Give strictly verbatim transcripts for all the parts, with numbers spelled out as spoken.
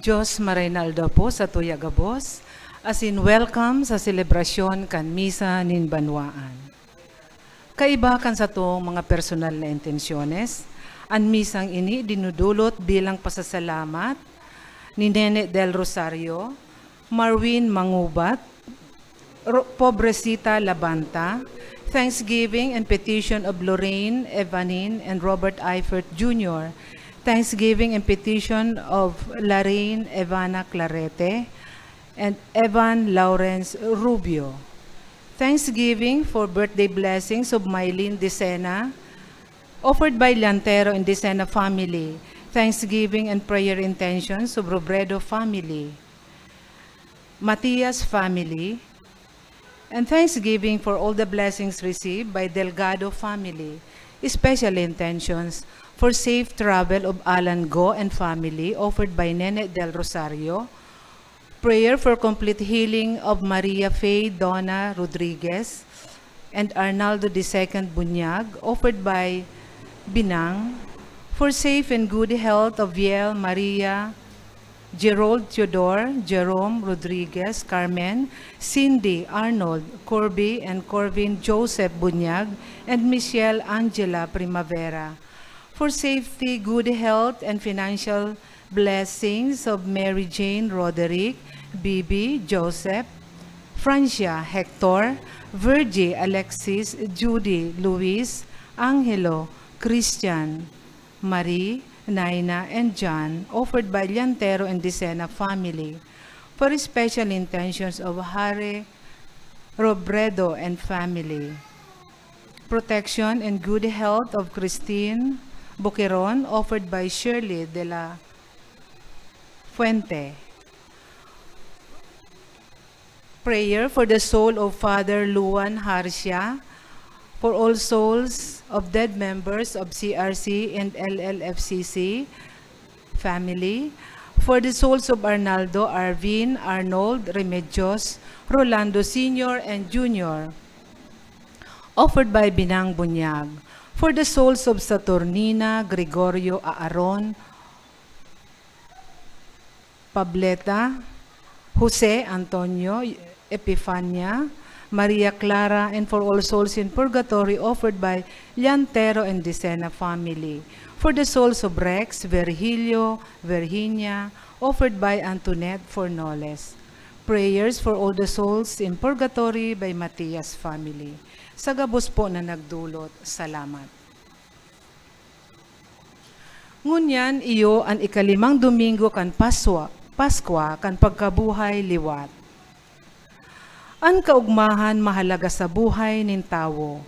Dios Maraynaldo po sa tuya gabos, asin welcome sa selebrasyon kan Misa nin Banwaan. Kaiba kan satong mga personal na intensyones, an misang ini dinudulot bilang pasasalamat ni Nene Del Rosario, Marwin Mangubat, Ro-, Pobrecita Labanta, thanksgiving and petition of Lorraine Evanin and Robert Eifert Junior, thanksgiving and petition of Lorraine Evana Clarete and Evan Lawrence Rubio. Thanksgiving for birthday blessings of Mylene Decena, offered by Llantero and Decena family. Thanksgiving and prayer intentions of Robredo family, Matias family, and thanksgiving for all the blessings received by Delgado family, special intentions for safe travel of Alan Go and family, offered by Nene Del Rosario, prayer for complete healing of Maria Faye Donna Rodriguez and Arnaldo the Second Bunyag, offered by Binang, for safe and good health of Viel Maria, Gerold Theodore, Jerome Rodriguez, Carmen, Cindy, Arnold, Corby, and Corvin Joseph Bunyag, and Michelle Angela Primavera. For safety, good health, and financial blessings of Mary Jane Roderick, Bibi, Joseph, Francia, Hector, Virgie, Alexis, Judy, Luis, Angelo, Christian, Marie, Naina, and John, offered by Llantero and Decena family, for special intentions of Harry Robredo and family. Protection and good health of Christine Boqueron, offered by Shirley de la Fuente. Prayer for the soul of Father Luan Harsia, for all souls of dead members of C R C and L L F C C family, for the souls of Arnaldo, Arvin, Arnold, Remedios, Rolando Senior and Junior, offered by Binang Bunyag, for the souls of Saturnina, Gregorio, Aaron, Pableta, Jose, Antonio, Epifania, Maria Clara, and for all souls in purgatory, offered by Llantero and Decena family. For the souls of Rex, Virgilio, Virginia, offered by Antoinette Fornoles. Prayers for all the souls in purgatory by Matias family. Sa gabos po na nagdulot, salamat. Ngunyan iyo an ikalimang domingo kan Paswa, Paskwa kan pagkabuhay liwat. An kaogmahan mahalaga sa buhay nin tawo.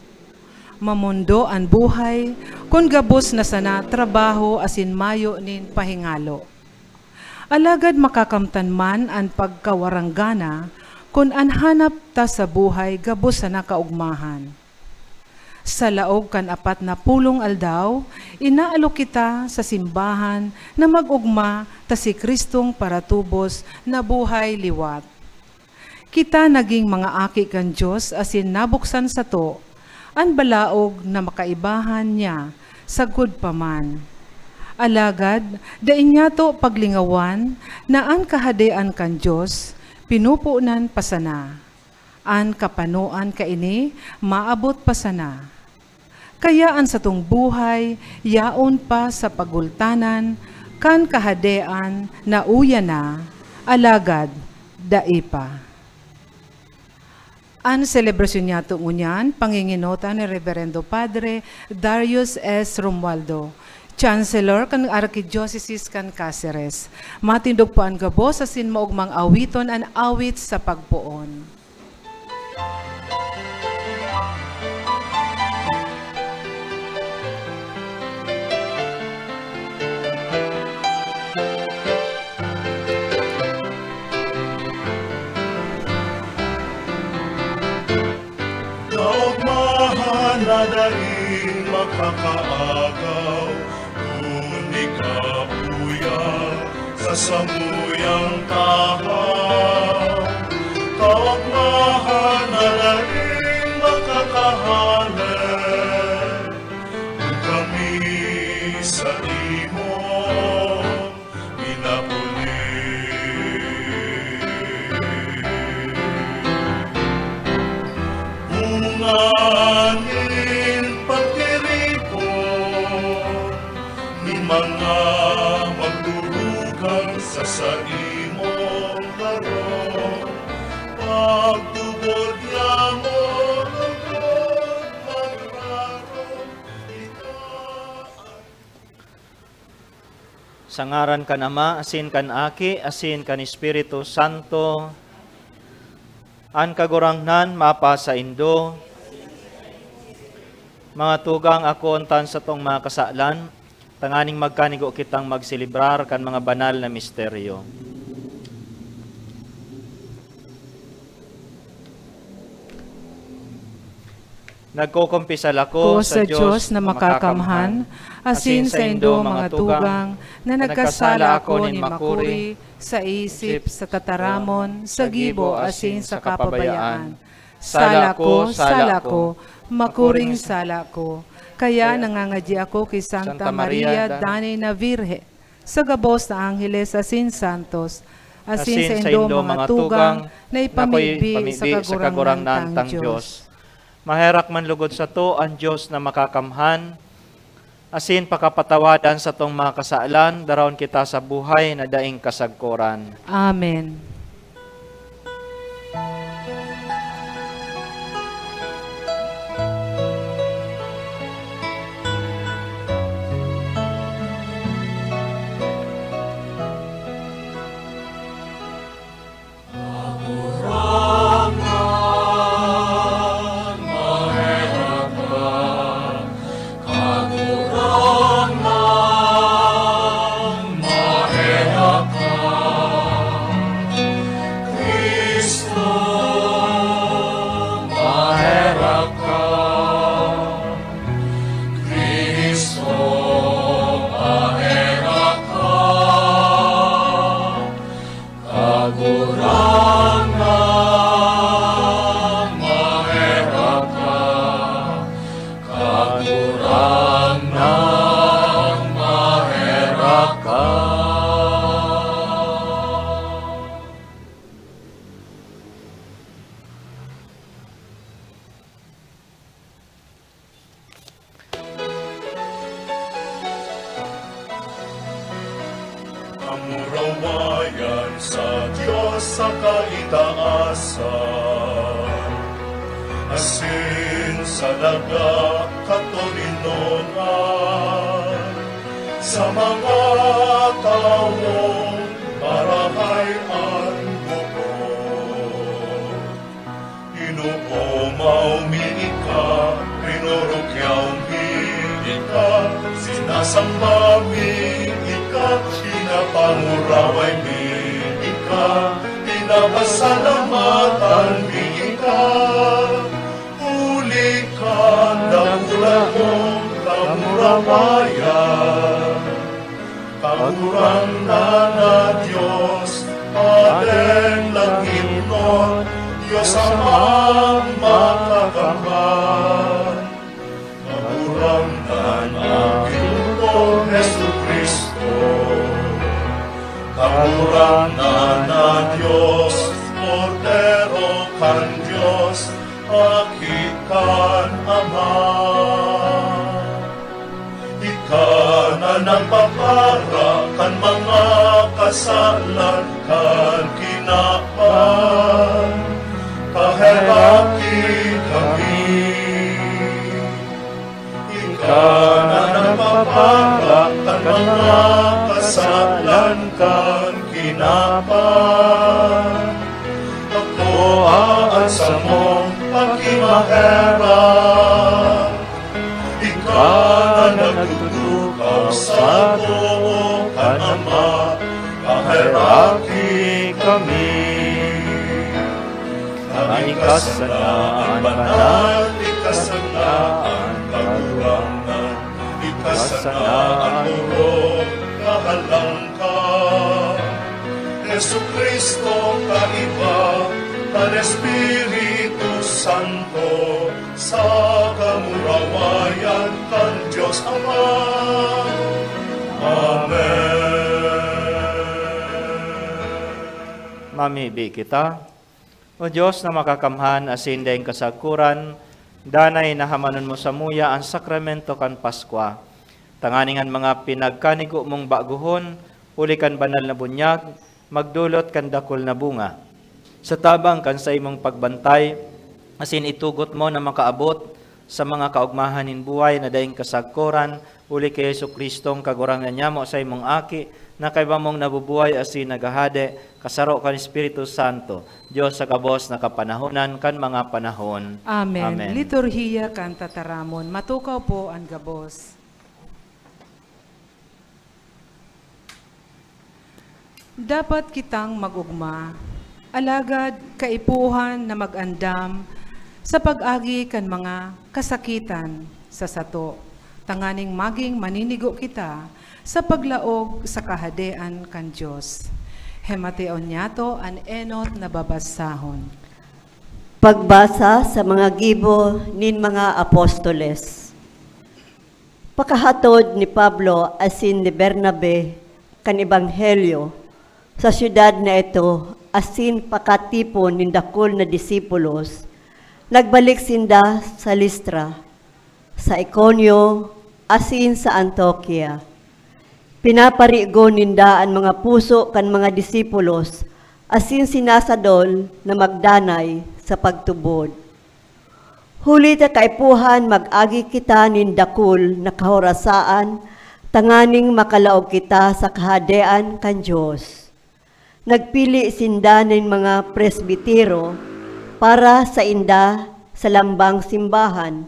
Mamondo an buhay kun gabos na sana trabaho asin mayo nin pahingalo. Alagad makakamtan man an pagkawaranggana kun an hanap ta sa buhay gabos sana kaogmahan. Sa laog kan apat na pulong aldaw, inaalok kita sa simbahan na mag-ogma ta si Cristong paratubos nabuhay liwat. Kita naging mga aki kan Dios asin nabuksan sato an balaog na makaibahan niya sagkod pa man. Alagad dai niyato paglingawan na an Kahadean kan Dios pinupunan pa sana. An kapanoan kaini maabot pa sana. Kaya an satong buhay yaon pa sa pagultanan kan Kahadean na uya na, alagad dai pa. An selebrasyon niyato ngunyan, pangingenotan ni Reverendo Padre Darius S. Romualdo, Chancellor kan Arkidiocese kan Caceres. Matindog po an gabos asin maogmang awiton an awit sa pagpoon. Kaogmahan na daing makakaagaw, kundi kapuya sa samuyang tahaw. Kaogmahan na daing makakahale, kami sa imo. Pinapuli Sa imong harong, pagtubod niya mo lugod manrarom kita. Sa ngaran kan Ama, asin kan Aki, asin kan Espiritu Santo. An Kagurangnan mapasaindo. Mga tugang, akoon ta an satong mga kasalan, tanganing magkanigo kitang magselebrar kan mga banal na misteryo. Nagkukumpisal ako Ko sa sa Diyos Diyos na na makakamhan, makakamhan, asin asin saindo, saindo, mga mga tugang, tugang, na na nagkasala nagkasala ako ako nin nin makuri makuri sa isip, sa tataramon, sa gibo, asin sa kapabayaan. Sala ko, sala ko, makuring sala ko. Kaya Kaya nangangadyi ako ki Santa Santa Maria, Maria, danay na Birhen, sa gabos na angheles asin santos, asin Asin saindo, saindo, mga mga tugang, tugang, na na ipamibi sa ipamibi sa Kagurangnan Kagurangnan tang tang Diyos. Diyos. Maherak man lugod sato an Diyos na makakamhan, asin pakapatawadan satong mga kasalan, daraon kita sa buhay na daing kasagkoran. Amen. Kagurangnan, maherak ka. Kagurangnan, maherak ka. Kamurawayan sa Dios sa kaitaasan, asin sa daga katoninongan, sa mga tawong marahay an buot. Inoomaw mi ika, rinorokyaw mi ika, sinasamba mi ika, pinapanguraway mi ika, pinapasalamatan mi ika. Huli kan dakula mong kamurawayan. Kagurangnan na Dios, Padeng langitnon, Dios Amang makakamhan. Kagurangnan na Ginoo Jesu-Cristo, Kagurangnan na Dios, Kordero kan Dios, Aki kan Ama. Ika na nagpapara kan mga kasalan kan kinaban, paheraki kami. Ika na nagpapara kan mga kasalan kan kinaban, akoa an samong pakimaherak. Ika na nagtutukaw sa too kan Ama, paheraki kami. An ika sana an banal, ika sana an kagurangnan, ika sana an orog na halangka. Jesu-Cristo, kaiba kan Espiritu Santo, sa kamurawayan kan Dios Ama. Amen. Mamibi kita. O Dios na makakamhan asin daing kasagkoran, danay na hamanon mo samuya an sakramento kan Paskwa, tanganing an mga pinagkanigo mong bagohon huli kan banal na bunyag, magdolot kan dakul na bunga. Sa tabang kan saimong pagbantay, asin itugot mo na makaabot sa mga kaogmahan nin buhay na daing kasagkoran, huli ki Jesu-Cristong Kagurangnan nyamo, saimong Aki, na kaiba mong nabubuhay asin naghahade, kasaro kan Espiritu Santo, Dios sa gabos na kapanahonan kan mga panahon. Amen. Amen. Liturhiya kan Tataramon. Matukaw po an gabos. Dapat kitang mag-ogma, alagad kaipuhan na mag-andam sa pag-agi kan mga kasakitan sa sato, tanganing magin maninigo kita sa paglaog sa Kahadean kan Dios. Hematiaon niyato an enot na babasahon. Pagbasa sa mga gibo nin mga apostoles. Pakahatod ni Pablo asin ni Bernabe kan ebanghelyo sa syudad na ito asin pakatipon nin dakul na disipulos, nagbalik sinda sa Listra, sa Iconio, asin sa Antiokia. Pinaparigon ninda an mga puso kan mga disipulos asin sinasadol na magdanay sa pagtubod. Huli ta kaipuhan mag-agi kita nin dakul na kahorasaan tanganing makalaog kita sa Kahadean kan Dios. Nagpili sinda nin mga presbitero para sainda sa lambang simbahan,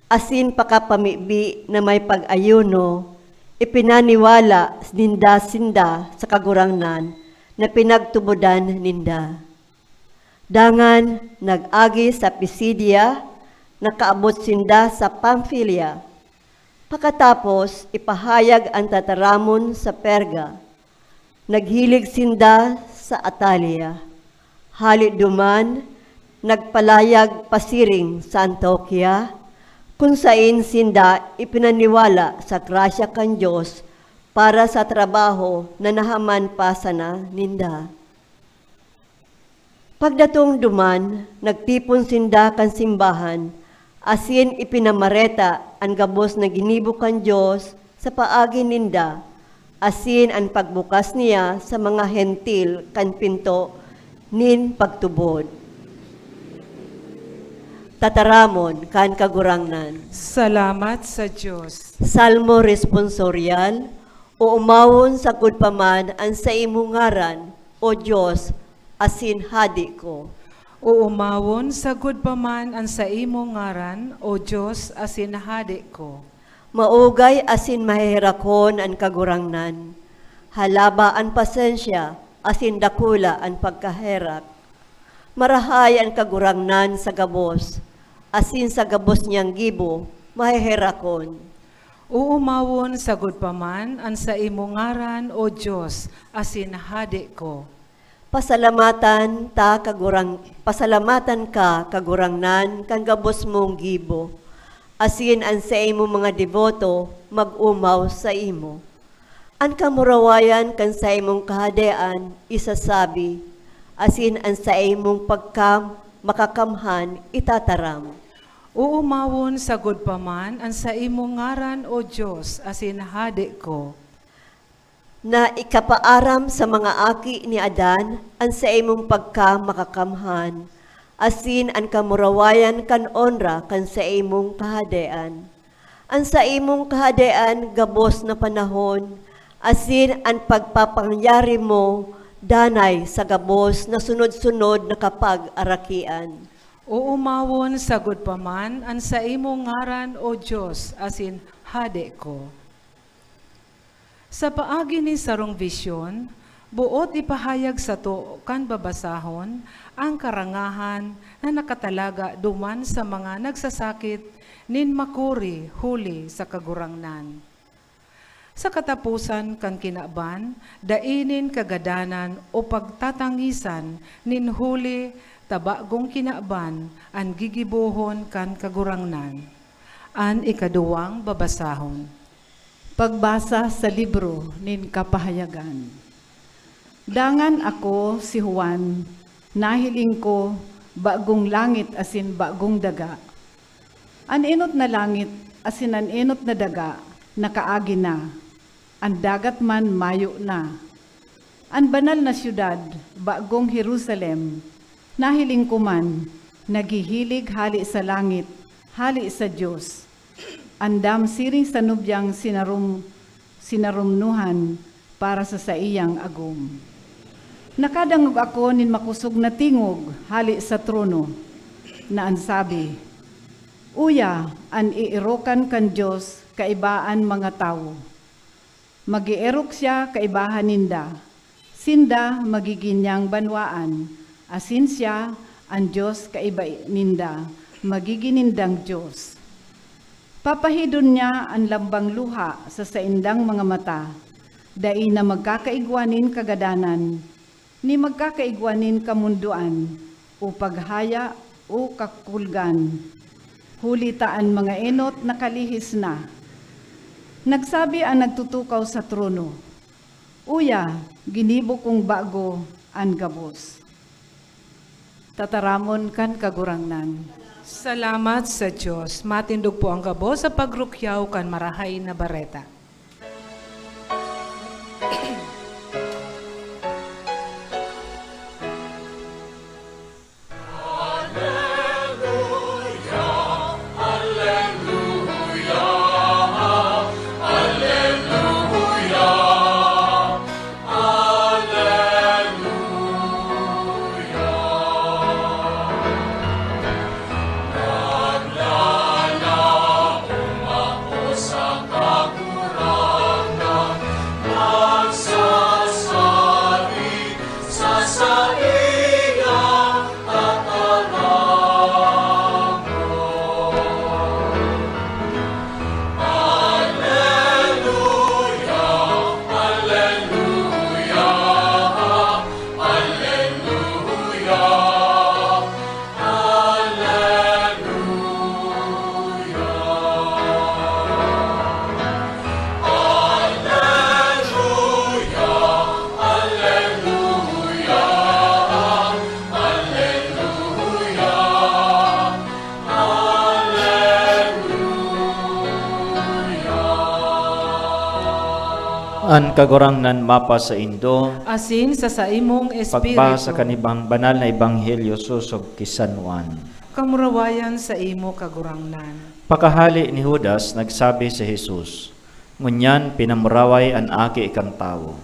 asin pakapamibi na may pag-ayuno, ipinaniwala ninda sinda sa Kagurangnan na pinagtubodan ninda. Dangan nag-agi sa Pisidia, nakaabot sinda sa Pamfilia. Pakatapos, ipahayag an tataramon sa Perga. Naghilig sinda sa Atalia. Hale duman, nagpalayag pasiring sa Antiokia, kun saen sinda ipinaniwala sa grasya kan Dios para sa trabaho na nahaman pa sana ninda. Pagdatong duman, nagtipon sinda kan simbahan, asin ipinamareta an gabos na ginibo kan Dios sa paagi ninda, asin an pagbukas niya sa mga Hentil kan pinto nin pagtubod. Tataramon kan Kagurangnan. Salamat sa Dios. Salmo Responsorial. Oomawon sagkod pa man an saimong ngaran, O Dios, asin Hade ko. Oomawon sagkod pa man an saimong ngaran, O Dios, asin Hade ko. Maugay asin maheherakon an Kagurangnan. Halaba an pasensya asin dakula an pagkaherak. Marahay an Kagurangnan sa gabos, asin sa gabos niyang gibo maheherakon. Oomawon sagkod pa man an saimong ngaran, O Dios, asin Hade ko. Pasalamatan ta, Kagurang-, pasalamatan ka, Kagurangnan, kan gabos mong gibo, asin an saimong mga deboto mag-omaw saimo. An kamurawayan kan saimong Kahadean isasabi, asin an saimong pagkamakakamhan itataram. Oomawon sagkod pa man an saimong ngaran, O Dios, asin Hade ko. Na ikapaaram sa mga aki ni Adan an saimong pagkamakakamhan, asin an kamurawayan kan onra kan saimong Kahadean. An saimong Kahadean gabos na panahon, asin an pagpapangyari mo danay sa gabos na sunod-sunod na kapagarakian. Oomawon sagkod pa man an saimong ngaran, O Dios, asin Hade ko. Sa paagi nin sarong bisyon, boot ipahayag sato kan babasahon an karangahan na nakatalaga duman sa mga nagsasakit nin makuri huli sa Kagurangnan. Sa kataposan kan kinaban, dai nin kagadanan o pagtatangisan nin huli ta bagong kinaban an gigibohon kan Kagurangnan. An ikaduwang babasahon. Pagbasa sa libro nin Kapahayagan. Dangan ako, si Juan, nahiling ko bagong langit asin bagong daga. An enot na langit asin an enot na daga nakaagi na, an dagat man mayo na. An banal na syudad, bagong Jerusalem, nahiling ko man, naghihilig hale sa langit, hale sa Dios. Andam siring sa nobyang sinarum-, sinarumnohan para sa saiyang agom. Nakadangog ako nin makosog na tingog hale sa trono, na an sabi, "Uya, an eerokan kan Dios kaiba an mga tawo. Mag-eerok siya kaibahan ninda. Sinda magigin niyang banwaan, asin siya, an Dios kaiba ninda, magigin nindang Dios. Papahidon niya an lambang luha sa saindang mga mata. Dai na magkakaigwa nin kagadanan, ni magkakaigwa nin kamondoan, o paghaya, o kakulgan. Huli ta an mga enot nakalihis na." Nagsabi an nagtutukaw sa trono, "Uya, ginibo kong bago an gabos." Tataramon kan Kagurangnan. Salamat sa Dios. Matindog po ang gabos sa pagrukyaw kan Marahay na Bareta. An Kagurangnan mapa saindo. Asin sa saimong espiritu. Pagbasa kan ibang banal na ebanghelyo sosog ki San Juan. Kamurawayan saimo, Kagurangnan. Pakahale ni Judas, nagsabi si Jesus, "Ngunyan pinamuraway an Aki kan Tawo."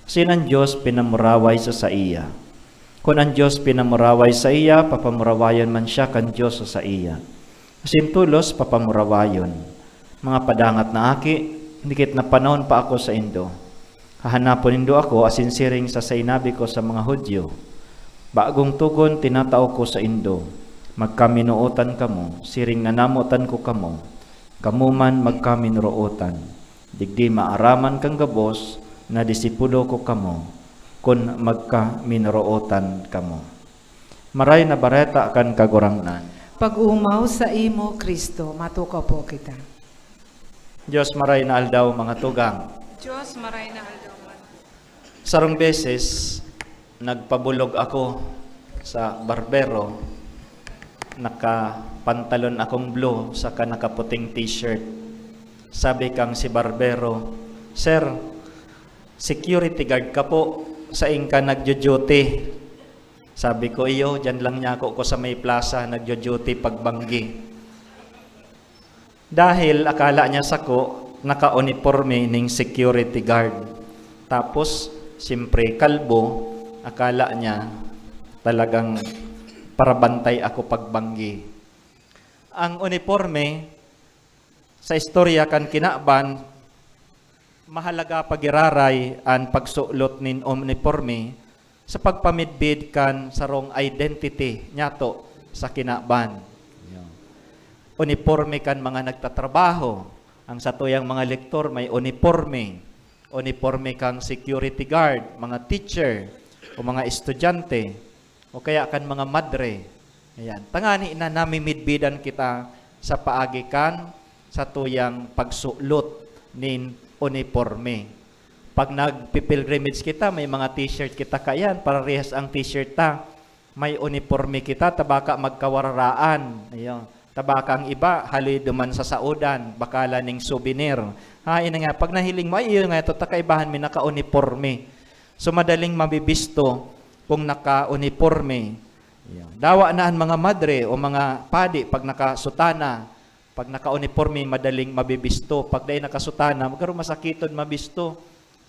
Asin an Dios pinamuraway sa saiya. Kun an Dios pinamuraway saiya, papamurawayun man siya kan Dios sa saiya. Asin tolos papamurawayon. Mga padangat na aki, dikit na panahon pa ako saindo. Hahanapon nindo ako asin siring sa sinabi ko sa mga Judio, "Bagong togon tinatao ko saindo, magkaminootan kamo, siring na namotan ko kamo, kamo man magkaminrootan." Digdi maaraman kan gabos na disipulo ko kamo, kun magkaminrootan kamo. Maray na Bareta kan Kagurangnan. Pag-omaw saimo, Cristo. Matukaw po kita. Dios, maray na aldaw, mga tugang. Dios, maray na aldaw, mga Sarong beses, nagpabulog ako sa barbero. Nakapantalon akong blue, saka nakaputing t-shirt. Sabi kang si barbero, "Sir, security guard ka po, sain ka nagjo-duty?" Sabi ko, "Iyo, diyan lang niya ako ko sa may plaza, nagjo-duty pagbanggi." Dahil akala niya sako naka-uniporme ning security guard. Tapos, siyempre, kalbo, akala niya talagang parabantay ako pagbanggi. Ang uniporme, sa istorya kan kinaban, mahalaga pa giraray an pagsulot nin uniporme sa pagpamidbid kan sarong identity niyato sa kinaban. Uniporme kan mga nagtatrabaho. Ang satuyang mga lektor may uniporme. Uniporme kang security guard, mga teacher, o mga estudyante, o kaya kan mga madre. Ayan. Tangani na namimidbidan kita sa paagi kan satuyang pagsulot nin uniporme. Pag nagpi-pilgrimage kita, may mga t-shirt kita kaiyan, parehas ang t-shirt ta. May uniporme kita, ta baka magkawararaan. Ayun. Ta baka ang iba, haloy duman sa saodan, bakala ning souvenir. Hain na nga, pag nahiling mo, "Ay, iyo nga ito, ta kaibahan mi naka-uniporme." So, madaling mabibisto kung naka-uniporme. Yan. Dawa na an mga madre o mga padi pag nakasutana, pag naka-uniporme, madaling mabibisto. Pag dai nakasutana, magkaro masakiton mabisto.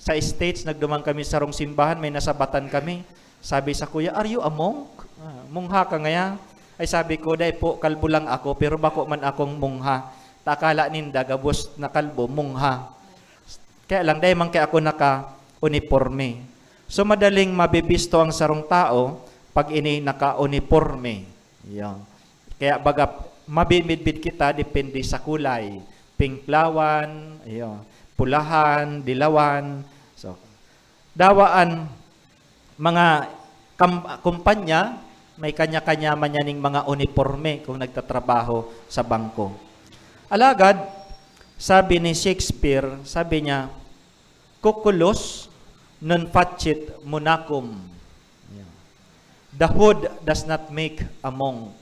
Sa States, nagduman kami sa sarong simbahan, may nasabatan kami. Sabi sa kuya, "Are you a monk? Ah, mungha ka ngaya?" Ay, sabi ko, "Dai po, kalbo lang ako, pero bako man akong mungha." Ta akala ninda, gabos na kalbo, mungha. Kaya lang, dai man kaya ako naka-uniporme. So, madaling mabibisto ang sarong tao pag ini naka-uniporme. Yan. Kaya baga, mabimidbid kita depende sa kulay. Pinklawan, ayun, pulahan, dilawan. So, dawa an mga kam-, kumpanya, may kanya-kanya man yaning mga uniporme kung nagtatrabaho sa bangko. Alagad, sabi ni Shakespeare, sabi niya, "Cucullus non facit monachum." The hood does not make a monk.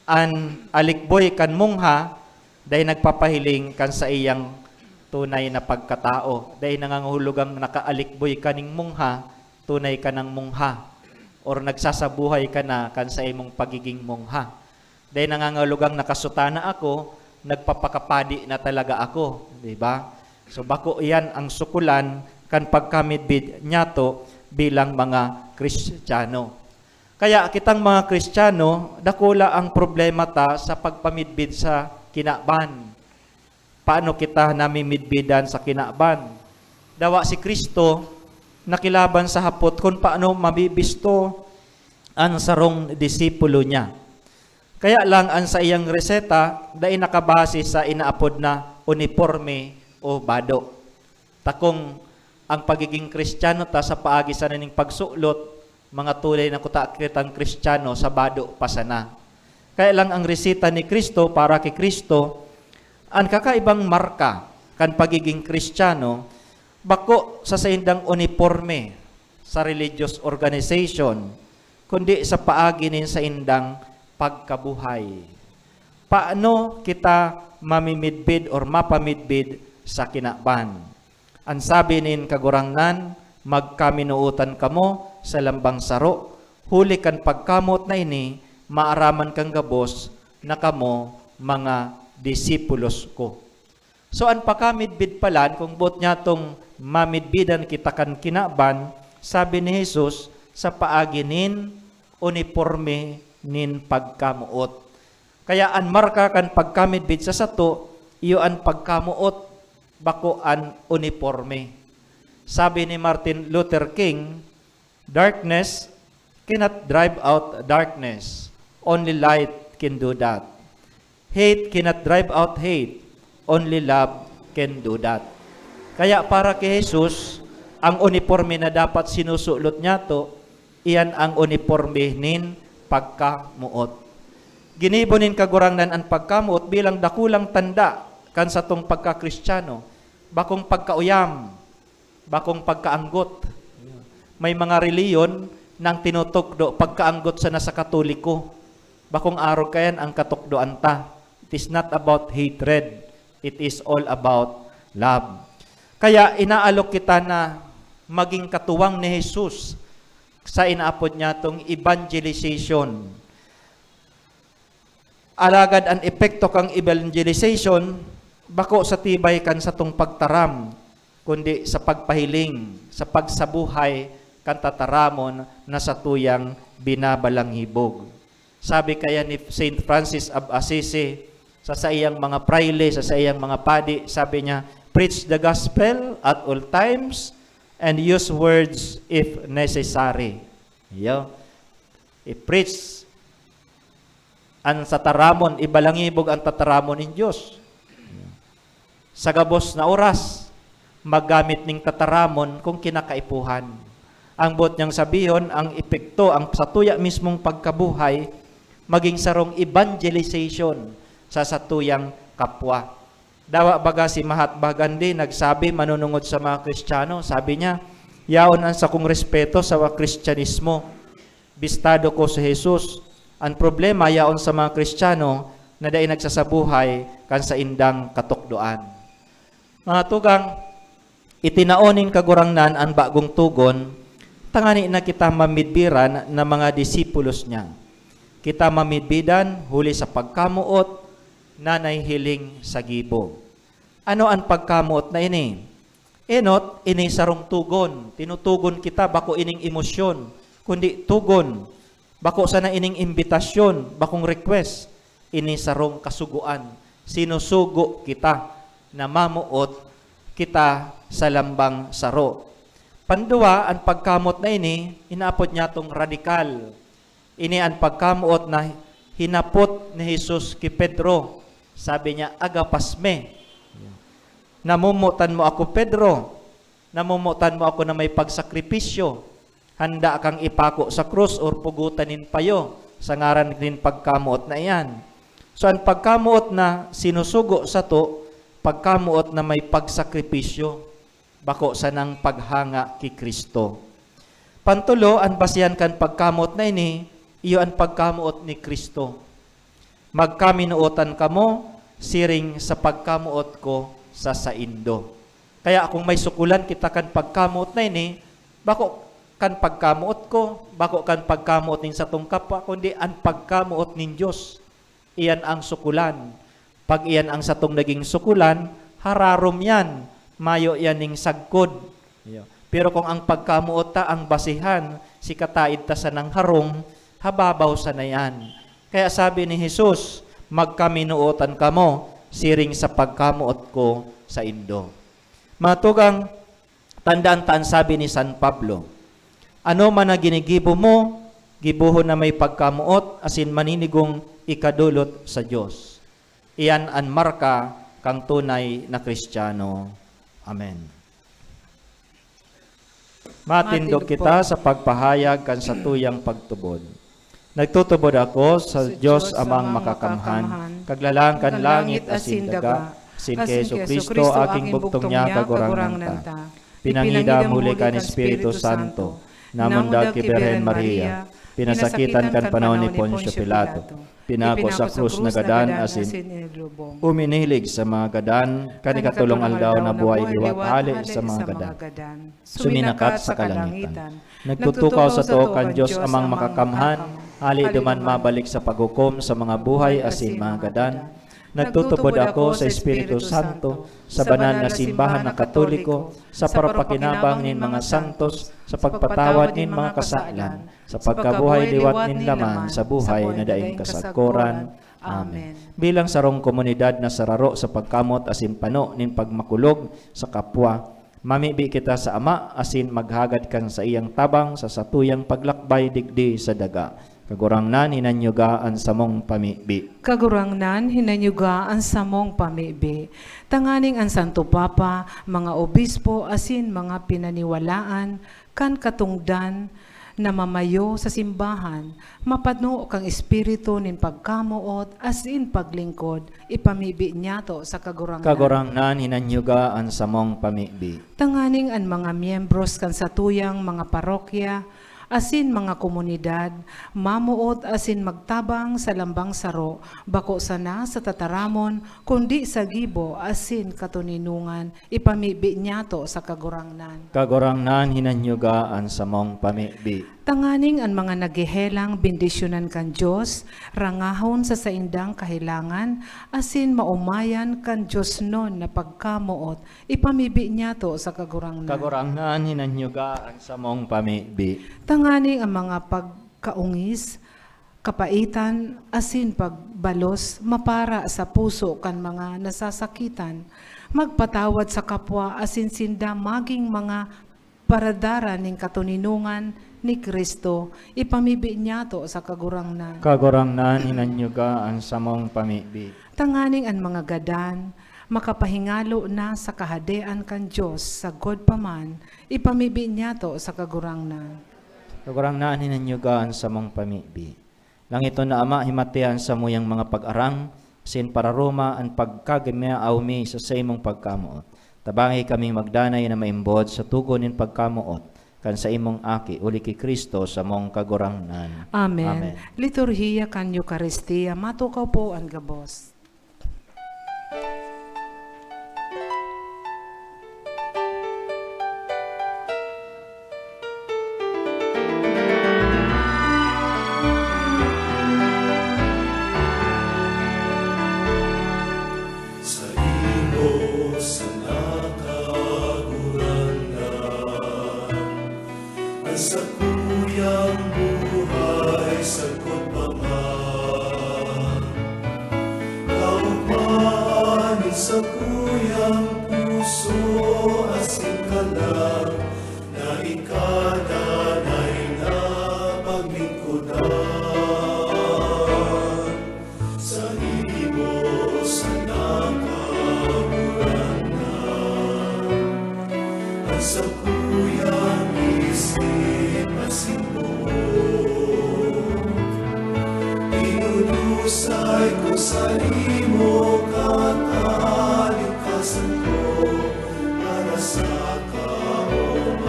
An alikboy kan mungha, dai nagpapahiling kan saiyang tunay na pagkatao. Dai nangangahulugang nakaalikboy ka ning mungha, tunay ka nang mungha, or nagsasabuhay ka na kan saimong pagiging mungha. Dai nangangahulugang nakasutana ako, nagpapakapadi na talaga ako, di ba? So, bako iyan ang sukulan kan pagkamidbid niyato bilang mga Kristiyano. Kaya kitang mga Kristiyano, dakula ang problema ta sa pagpamidbid sa kinaban. Paano kita namimidbidan sa kinaban? Dawa si Cristo nakilaban sa hapot kun paano mabibisto an sarong disipulo niya. Kaya lang, an saiyang reseta dai nakabase sa inaapod na uniporme o bado. Ta kung ang pagiging Kristiyano ta sa paagi sana ning pagsulot, mga tunay na kuta kitang Kristiyano sa bado pa sana. Kaya lang, ang reseta ni Cristo para ki Cristo, an kakaibang marka kan pagiging Kristiyano, bako sa saindang uniporme sa religious organization, kundi sa paagi nin saindang pagkabuhay. Paano kita mamimidbid or mapamidbid sa kinaban? An sabi nin Kagurangnan, "Magkaminuotan kamo sa lambang saro, huli kan pagkamoot na ini, maaraman kan gabos na kamo mga disipulos ko." So, an pakamidbid palan, kung boot niyatong mamidbidan kita kan kinaban, sabi ni Jesus, sa paagi nin uniporme nin pagkamoot. Kaya an marka kan pagkamidbid sa sato, iyo an pagkamoot, bako an uniporme. Sabi ni Martin Luther King, "Darkness cannot drive out darkness. Only light can do that. Hate cannot drive out hate. Only love can do that." Kaya para ki Jesus, ang uniporme na dapat sinusulot niyato, iyan ang uniporme nin pagkamoot. Ginibo nin Kagurangnan an pagkamoot bilang dakulang tanda kan satong pagka-Kristiyano, bakong pagkauyam, bakong pagkaanggot. May mga reliyon na ang tinutukdo, pagkaanggot sana sa Katoliko. Bakong arog kayan ang katukdoan ta. It is not about hatred. It is all about love. Kaya inaalok kita na maging katuwang ni Jesus sa inaapod niyatong evangelization. Alagad an epekto kan evangelization bako sa tibay kan satong pagtaram, kundi sa pagpahiling, sa pagsabuhay kan tataramon na satuyang binabalanghibog. Sabi kaya ni Saint Francis of Assisi sa saiyang mga prayle, sa saiyang mga padi, sabi niya, "Preach the gospel at all times and use words if necessary." Iyo. I-preach an tataramon, ibalangibog an tataramon nin Dios. Sa gabos na oras, maggamit ning tataramon kung kinakaipuhan. Ang boot niyang sabihon, ang epekto, ang satuya mismong pagkabuhay, maging sarong evangelization sa satuyang kapwa. Dawa baga si Mahatma Gandhi nagsabi manunungod sa mga Kristiyano, sabi niya, "Yaon an sakong respeto sa Kristyanismo. Bistado ko si Jesus. An problema yaon sa mga Kristiyano na dai nagsasabuhay kan saindang katukdoan." Mga tugang, Itinao nin Kagurangnan an bagong togon, tangani na kita mamidbiran na mga disipulos niya. Kita mamidbidan huli sa pagkamoot na nahihiling sa gibo. Ano an pagkamoot na ini? Enot, ini sarong togon. Tinutogon kita, bako ining emosyon, kundi togon. Bako sana ining imbitasyon, bakong request. Ini sarong kasugoan. Sinusugo kita na mamoot kita sa lambang saro. Panduwa, an pagkamoot na ini, inaapod niya tong radikal. Ini an pagkamoot na hinapot ni Jesus ki Pedro. Sabi niya, "Agapas me." Namomotan mo ako, Pedro. Namomotan mo ako na may pagsakripisyo. Handa kang ipako sa krus or pugotan nin payo sa ngaran nin pagkamoot na iyan. So, an pagkamoot na sinusugo sato, pagkamoot na may pagsakripisyo, bako sanang paghanga ki Cristo. Pantulo, an basehan kan pagkamoot na ini, iyo an pagkamoot ni Cristo. "Magkaminootan kamo siring sa pagkamoot ko sa saindo." Kaya kung may sukulan kita kan pagkamoot na ini, bako kan pagkamoot ko, bako kan pagkamoot nin satong kapwa, kundi an pagkamoot nin Dios. Iyan ang sukulan. Pag iyan ang satong naging sukulan, hararom yan, mayo yan ning sagkod. Iyo. Pero kung ang pagkamoot ta ang basihan, si kataid ta sanang harong, hababaw sana yan. Kaya sabi ni Jesus, "Magkaminootan kamo, siring sa pagkamoot ko saindo." Mga tugang, tandaan ta an sabi ni San Pablo, "Ano man na ginigibo mo, gibohon na may pagkamoot asin maninigong ikadolot sa Dios." Iyan an marka kan tunay na Kristiyano. Amen. Matindog kita sa pagpahayag kan satuyang pagtubod. Nagtutubod ako sa Dios Amang Makakamhan, Kaglalang kan langit asin daga, asin ki Jesu-Cristo, aking bugtong niya, Kagurangnan ta. Pinangidam huli kan Espiritu Santo, namundag ki Birhen Maria, pinasakitan kan panahon ni Poncio Pilato, pinako sa krus, nagadan asin uminilig sa mga gadan, kan ikatolong aldaw nabuhay liwat hale sa mga gadan. Suminakat sa kalangitan. Nagtutukaw sato kan Dios Amang Makakamhan, hale duman mabalik sa paghukom sa mga buhay asin mga gadan. Nagtutubod ako sa Espiritu Santo, sa banal na simbahan na Katoliko, sa parapakinabang nin mga santos, sa pagpatawad nin mga kasalan, sa pagkabuhay liwat nin laman sa buhay na daing kasagkoran. Amen. Bilang sarong komunidad na sararo sa pagkamot asin pano nin pagmakulog sa kapwa, mamibi kita sa Ama asin maghagad kan saiyang tabang sa satuyang paglakbay digdi sa daga. Kagurangnan, hinanyuga an samong pamibi. Kagurangnan, hinanyuga an samong pamibi. Tanganing an Santo Papa, mga obispo asin mga pinaniwalaan kan katongdan na mamayo sa simbahan, mapano kan espiritu nin pagkamoot asin paglingkod, ipamibi niyato sa Kagurangnan. Kagurangnan, hinanyuga an samong pamibi. Tanganing an mga miyembros kan satuyang mga parokya asin mga komunidad mamoot asin magtabang sa lambang saro, bako sana sa tataramon, kundi sa gibo asin katoninongan, ipamibi niyato sa Kagurangnan. Kagurangnan, hinanyuga an samong pamibi. Tanganing an mga naghehelang bendisyonan kan Dios, rangahon sa saindang kahelangan, asin maomayan kan diosnon na pagkamoot, ipamibi niyato sa Kagurangnan. Kagurangnan, hinanyuga an samong pamibi. Tanganing an mga pagkaongis, kapaitan, asin pagbalos mapara sa puso kan mga nasasakitan, magpatawad sa kapwa asin sinda magin mga paradara nin katoninongan ni Cristo, ipamibi niyato sa Kagurangnan. Kagurangnan, hinanyuga an samong pamibi. Tanganing an mga gadan makapahingalo na sa Kahadean kan Dios sagkod pa man, ipamibi niyato sa Kagurangnan. Kagurangnan, hinanyuga an samong pamibi. Langiton na Ama, himatea an samuyang mga pag-arang, asin pararoma an pagkagimaw mi sa saimong pagkamoot. Tabangi kaming magdanay na maimbod sa tugon nin pagkamoot kan saimong Aki, huli ki Cristo, samong Kagurangnan. Amen. Amen. Liturhiya kan Eukaristia, matukaw po an gabos. Sakuyang buhay, sagkod pa man. Kaugmaan nin sakuyang puso asin kalag na ika danay na paglingkodan. Sa imo sana kaburangan, an sakuyang isip asin boot. Idudusay ko sa imo katalingkasan ko para sa kaomawan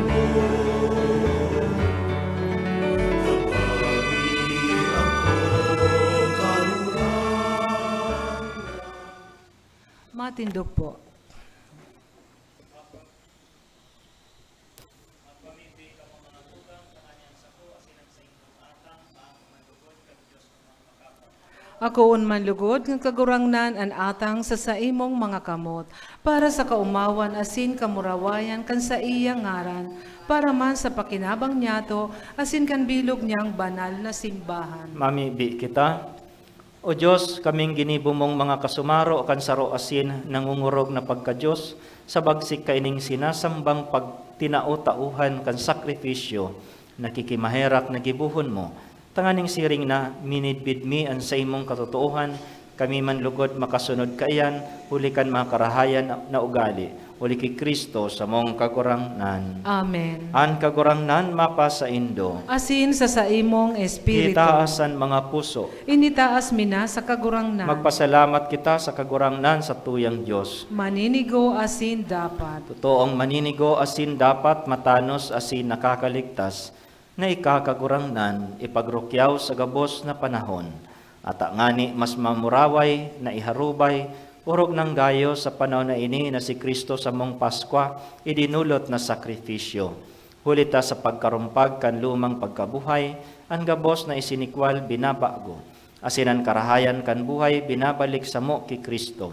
mo. Matindog po. Akoon man lugod kan Kagurangnan an atang sa saimong mga kamot, para sa kaomawan asin kamurawayan kan saiyang ngaran, para man sa pakinabang niyato asin kan bilog niyang banal na simbahan. Mamibi kita. O Dios, kaming ginibo mong mga kasumaro kan saro asin nangongorog na pagka-Dios, sa bagsik kaining sinasambang pagtinao-taohan kan sakrifisyo, nakikimaherak na gibohon mo. Tanganing siring na minidbid mi an saimong katotoohan, kami man lugod makasunod kaiyan, huli kan mga karahayan na, na ugali, huli ki Cristo samong Kagurangnan. Amen. An Kagurangnan mapasaindo. Asin sa saimong espiritu. Itaas an mga puso. Initaas mi na sa Kagurangnan. Magpasalamat kita sa Kagurangnan, satuyang Dios. Maninigo asin dapat. Totoong maninigo asin dapat, matanos asin nakakaligtas, na ika, Kagurangnan, ipagrukyaw sa gabos na panahon, ata ngani mas mamuraway na iharubay, orog nang gayo sa panahon na ini na si Cristo samong Paskwa, idinolot na sakrifisyo. Huli ta sa pagkarumpag kan lumang pagkabuhay, an gabos na isinikwal binabago, asin an karahayan kan buhay binabalik samo ki Cristo.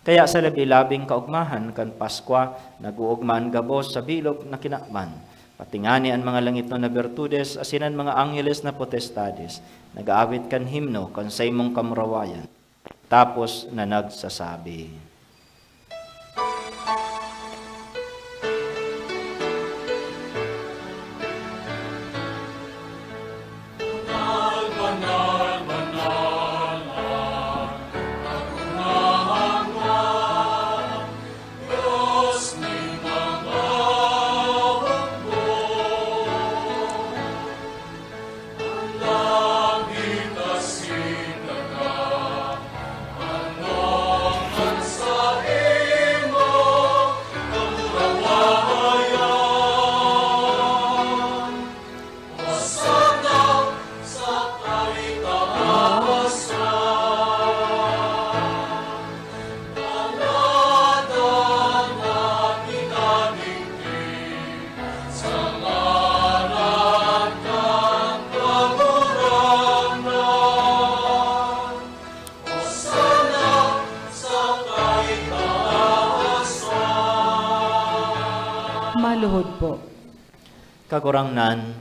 Kaya sa labi-labing kaogmahan kan Paskwa, nag-oogma an gabos sa bilog na kinaban. Pati ngani an mga langitnon na bertudes asin an mga angheles na potestades nag-aawit kan himno kan saimong kamurawayan, tapos na nagsasabi, Maluhod po. Kagurangnan,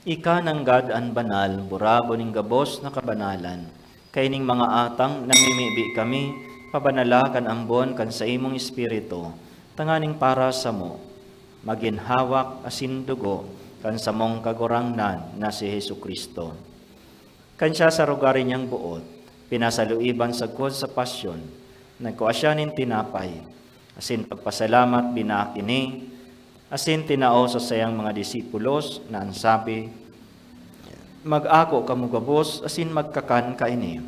ika nanggad an banal, burago nin gabos na kabanalan. Kaining mga atang namimibi kami, pabanala kan ambon kan saimong Espiritu, tanganing para samo, magin hawak asin dugo kan samong Kagurangnan na si Jesu-Cristo. Kan siya sa rugari niyang boot, pinasaluiban sagkod sa pasyon, nagkua siya nin tinapay, asin pagpasalamat, binaak ini, asin tinao sa saiyang mga disipulos na an sabi, "Mag-ako kamo gabos asin magkakan kaini,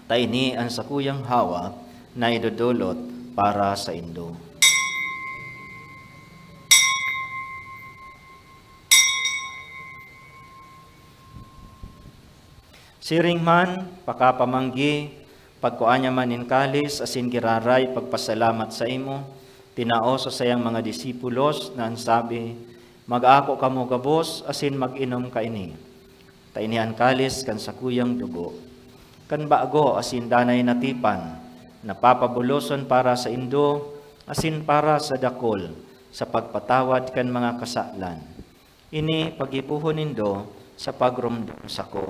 ta ini an sakuyang hawak na idodolot para saindo." Siring man, pakapamanggi, pagkua niya man nin kalis asin giraray pagpasalamat saimo, tinao sa saiyang mga disipulos na an sabi, "Mag-ako kamo gabos asin mag-inom kaini, ta ini an kalis kan sakuyang dugo, kan bago asin danay na tipan, na papabuloson para saindo asin para sa dakul, sa pagpatawad kan mga kasalan. Ini paggibohon nindo sa pagromdom sako.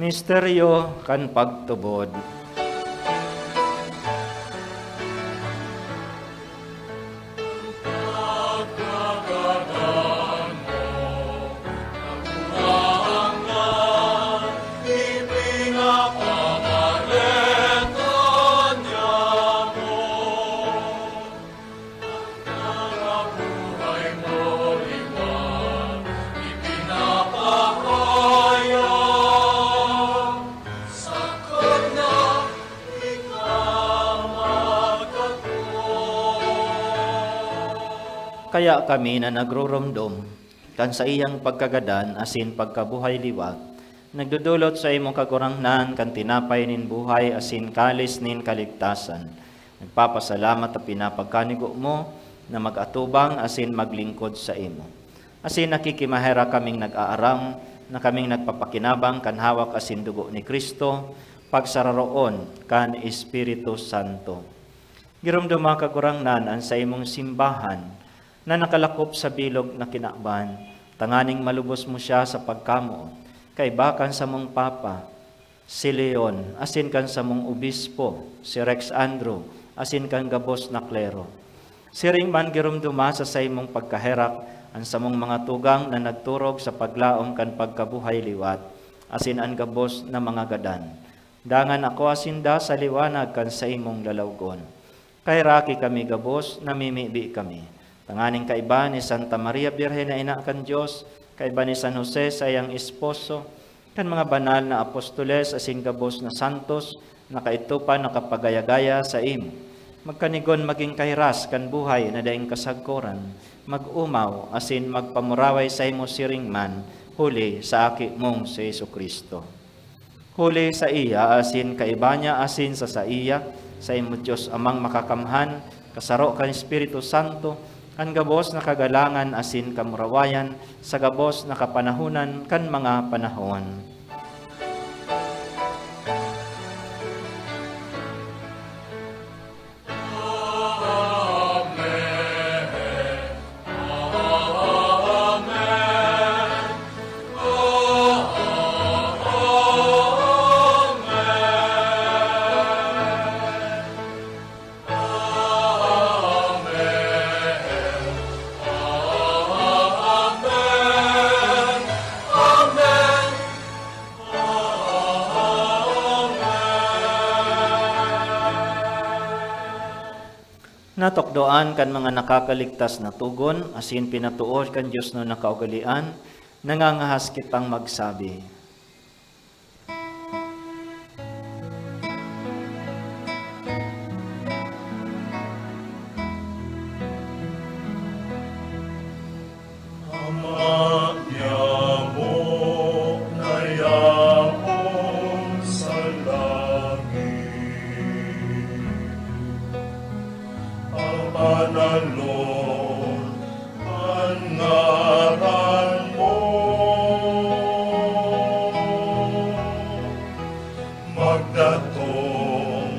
Misteryo kan pagtubod. Kaya kami na nagruromdom kan saiyang pagkagadan asin pagkabuhay liwat, nagdodolot saimo, Kagurangnan, kan tinapay nin buhay asin kalis nin kaligtasan. Nagpapasalamat ta pinapagkanigo mo na mag-atubang asin maglingkod saimo. Asin nakikimaherak kaming nag-aaram na kaming nagpapakinabang kan hawak asin dugo ni Cristo, pagsararoon kan Espiritu Santo. Giromdoma, Kagurangnan, an saimong simbahan na nakalakop sa bilog na kinaban, tanganing malubos mo siya sa pagkamoot, kaiba kan samong Papa, si Leon, asin kan samong Obispo, si Rex Andrew, asin kan gabos na klero. Siring man giromdoma sa saimong pagkaherak an samong mga tugang na nagturog sa paglaom kan pagkabuhay liwat, asin an gabos na mga gadan. Dangan akoa sinda sa liwanag kan saimong lalawgon. Kaheraki kami gabos, namimibi kami, tanganing kaiba ni Santa Maria Birhen na Ina kan Dios, kaiba ni San Jose, saiyang esposo, kan mga banal na apostoles asin gabos na santos na kaidto pa nakapagaya-gaya saimo, magkanigon magin kahiras kan buhay na daing kasagkoran, mag-omaw asin magpamuraway saimo siring man huli sa Aki mong si Jesu-Cristo. Huli saiya asin kaiba niya asin sa saiya, saimo Dios Amang Makakamhan, kasaro kan Espiritu Santo, an gabos na kagalangan asin kamurawayan sa gabos na kapanahonan kan mga panahon. Natukdoan kan mga nakakaligtas na togon, asin pinatoor kan diosnon na kaugalean, nangangahas kitang magsabi. Ama nyamo na yaon sa langit, pabanalon an ngaran mo. Magdatong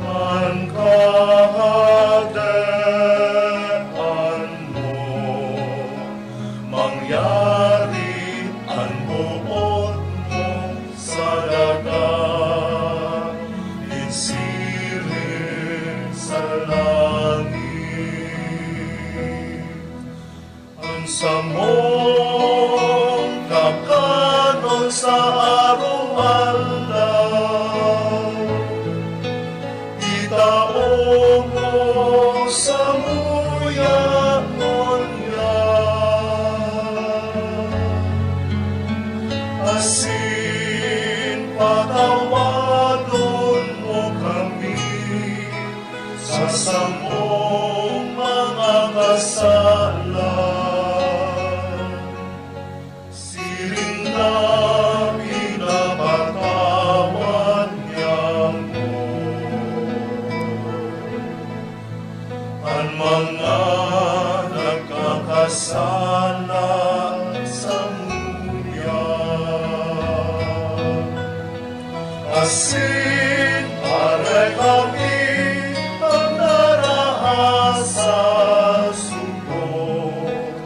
an Kahadean mo, mangyari an boot mo sa daga, nin siring sa langit. An samong kakanon sa araw-araw, itao mo samuya ngunyan, asin patawadon mo kami sa samong mga kasalan, siring na pinapatawad niamo an mga nagkakasala samuya. Asin aray kami an naraha sa sugod,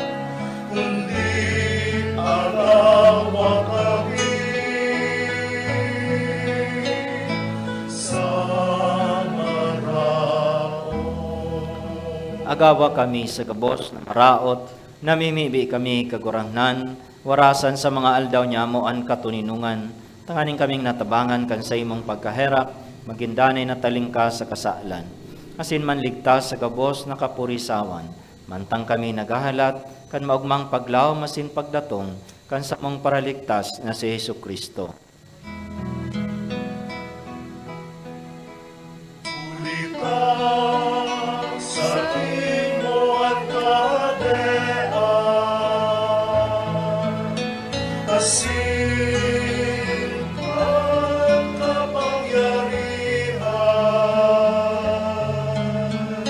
kundi alawa kami sa maraot. Agawa kami sa gabos na maraot, namimibi kami, Kagurangnan, warasan sa mga aldaw nyamo an katoninongan, tanganing kaming natabangan kan saimong pagkaherak, magin danay na talingkas sa kasalan, asin manligtas sa gabos na kapurisawan, mantang kami naghahalat kan maogmang paglaom asin pagdatong kan samong Paraligtas na si Jesu-Cristo. Huli ta saimo an kahadean, asin an kapangyarihan,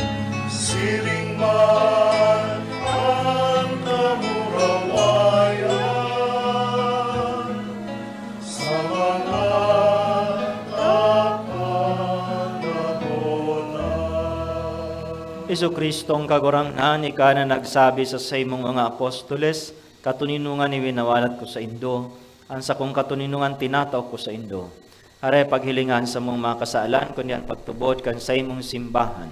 siring man an kamurawayan, sa mga tapanahon na. Jesu-Cristong Kagurangnan, ika na nagsabi sa saimong mga apostoles, "Katoninongan iwinawalat ko saindo, an sakong katoninongan tinatao ko saindo." Aray paghilingan samong mga kasalan, kundi an pagtubod kan saimong simbahan,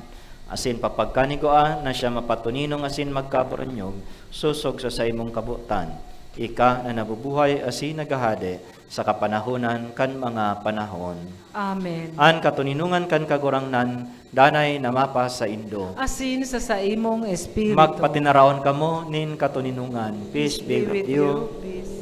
asin papagkanigua na siya mapatoninong asin magkaburanyog sosog sa saimong kabotan, ika na nabubuhay asin naghahade sa kapanahonan kan mga panahon. Amen. An katoninongan kan Kagurangnan danay na mapasaindo. Asin sa saimong espiritu. Magpatinaraon kamo nin katoninongan. Peace be with you. Peace.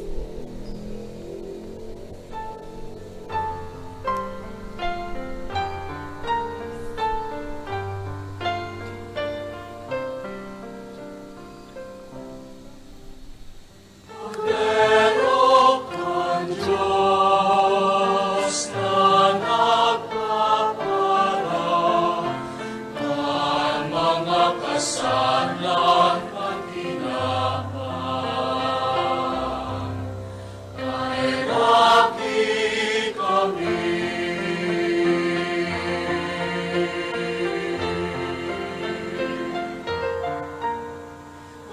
Kordero kan Dios na nagpapara kan mga kasalan kan tinawan, kaheraki kami.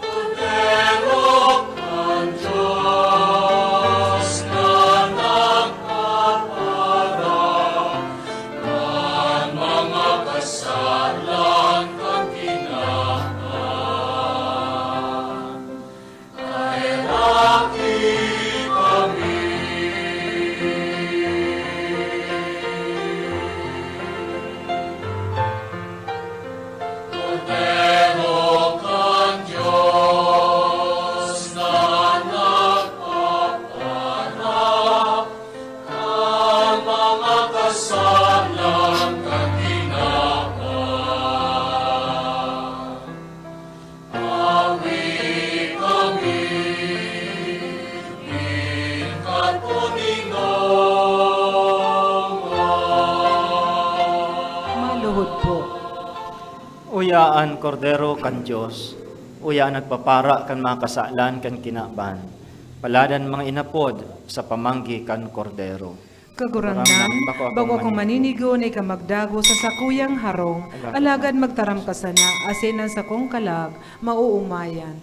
Kordero kan Dios na nagpapara kan mga kasalan kan tinawan, kaheraki kami. Kordero kan Dios na nagpapara kan mga kasalan kan tinawan, awi kami nin katoninongan. Maluhod po. Uya an Kordero kan Dios, uya an nagpapara kan mga kasalan kan kinaban. Palad an mga inapod sa pamanggi kan Kordero. Kagurangnan, bako ako maninigo na ika magdagos sa sakuyang harong, alagad magtaram ka sana, asin an sakong kalag maoomayan.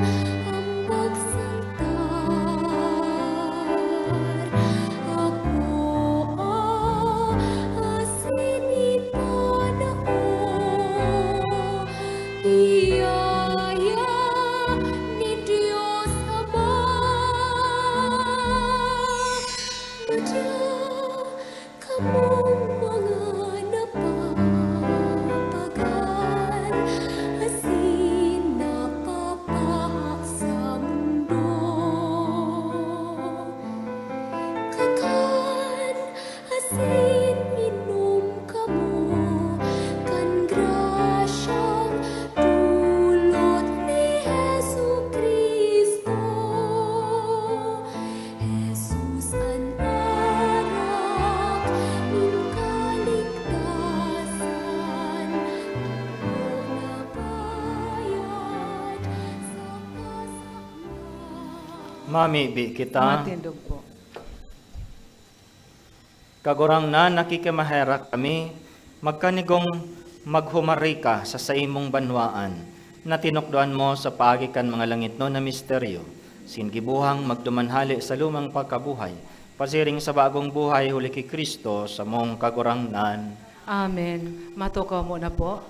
An pagsaltar, akoa asin ipanao, biyaya nin Dios Ama. Madya kamong mga napapagal asin napapaha sa mundo. Kakan asin inom kamo kan grasyang dulot ni Jesu-Cristo. Jesus an arak nin kaligtasan, dugo na bayad sa pasakmal. Mamibi kita. Matindog po. Kagurangnan, nakikimaherak kami, magkanigong maghumari ka sa saimong banwaan, na tinukdoan mo sa paagi kan mga langitnon na misteryo, asin gibuhang magduman hale sa lumang pagkabuhay, pasiring sa bagong buhay huli ki Cristo, samong Kagurangnan. Amen. Matukaw mo na po.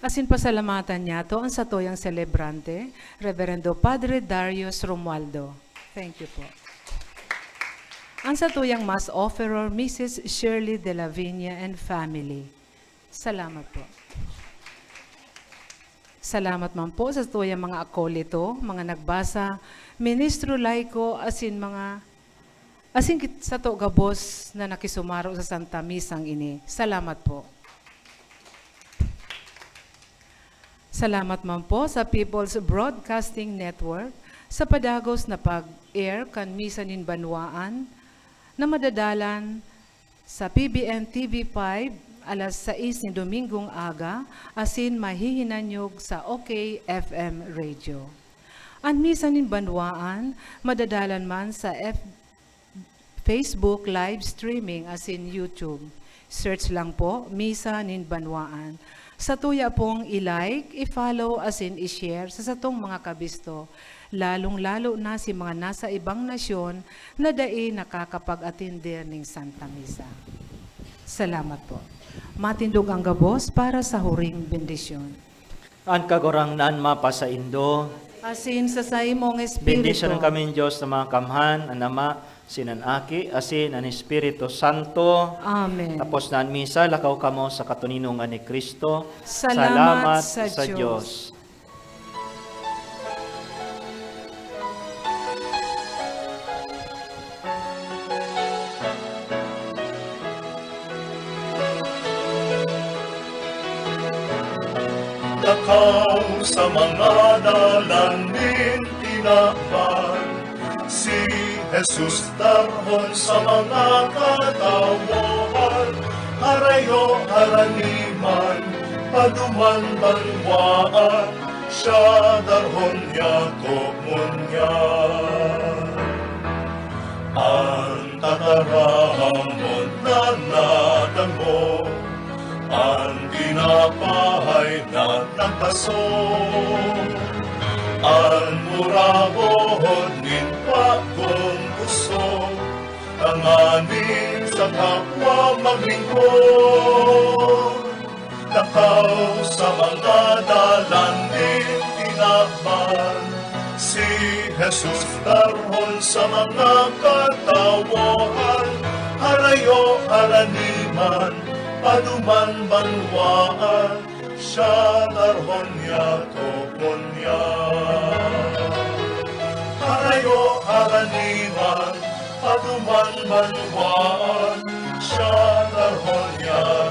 Asin pasalamatan niyato an satuyang selebrante, Reverendo Padre Darius Romualdo. Thank you po. An satuyang Mass Offerer, Missus Shirley de la Viña and family. Salamat po. Salamat man po sa satuyang mga akolito, mga nagbasa, ministro laiko, asin mga, asin kit-, sato gabos na nakisumaro sa Santa Misang ini. Salamat po. Salamat man po sa People's Broadcasting Network sa padagos na pag-air kan Misa nin Banwaan na madadalan sa P B N T V five alas sais nin Domingong aga asin mahihinanyog sa OK F M Radio. An Misa nin Banwaan madadalan man sa F-, Facebook live streaming asin YouTube. Search lang po, Misa nin Banwaan. Satuya pong i-like, i-follow asin i-share sa satong mga kabisto, lalong-lalo na si mga nasa ibang nasyon na dai nakakapag-atender ning Santa Misa. Salamat po. Matindog an gabos para sa huring bendisyon. An Kagurangnan mapasaindo. Asin sa saimong espiritu. Bendisyonan kami nin Dios na makamhan, an Ama, asin an Aki, asin an Espiritu Santo. Amen. Tapos na an misa, lakaw kamo sa katoninongan ni Cristo. Salamat sa Dios. Lakaw sa mga dalan nin tinaban, si Jesus darhon sa mga katawohan, harayo, harani man, paduman, banwaan, siya darhon niya, tokmon niya. An tataramon na nadangog, an tinapay na nagpaso, an murabon nin bagong pusog, tanganing sa kapwa maglingkod. Lakaw sa mga dalan nin tinaban, si Jesus darhon sa mga katawohan, harayo, harani man, paduman, banwaan, siya darhon niya, tokmon niya. Harayo, harani man, paduman, banwaan, siya darhon niya,